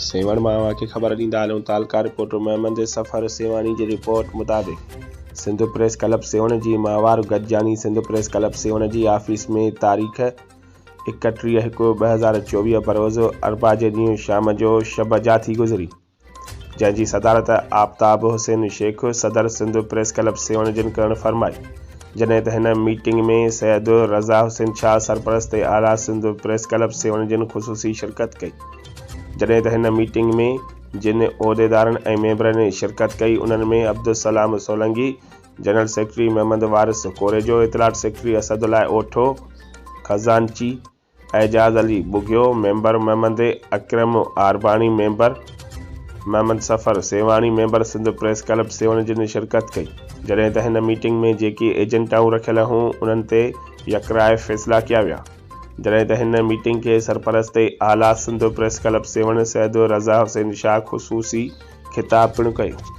سيوهڻ مان اوهان کي خبر ڏيندا هلون تعلقه رپورٽر محمد صفر سيوهاڻي جي رپورٽ مطابق سنڌ پريس ڪلب سيوهڻ جي ماهوار گڏجاڻي سنڌ پريس ڪلب سيوهڻ جي آفيس ۾ تاريخ 31 هڪ 2024 بروز اربع جي ڏينهن شام جو شب جا ٿي گذري. جنهن جي صدارت آفتاب حسين شيخ صدر سنڌ پريس ڪلب سيوهڻ جن ڪرڻ فرمائي. جڏهن ته هن ميٽنگ ۾ سيد رضا حسين شاهه سرپرست اعليٰ سنڌ پريس ڪلب سيوهڻ جن خصوصي شرڪت ڪئي. جڏهن ته هن ميٽنگ ۾ جن عهديدارن ۽ ميمبرن شرڪت ڪئي انهن ۾ عبدالسلام سولنگي، جنرل سيڪريٽري محمد وارث ڪوريجو، اطلاعات سيڪريٽري اسدالله اوٺو، خزانچي، Ejaz Ali Bughio, member Muhammad Akram Arbani, member Muhammad Safar Sehwani, member Sindh press club Sehwan جن شرڪت ڪئي. جڏهن ته هن ميٽنگ ۾ جيڪي ايجنڊائون رکيل هون انهن تي يڪراء فيصلا ڪيا ويا. جڏهن ته هن ميٽنگ کي سرپرست اعليٰ سنڌ پريس ڪلب سيوهڻ سيد رضا حسين شاهه خصوصي خطاب پڻ ڪيو.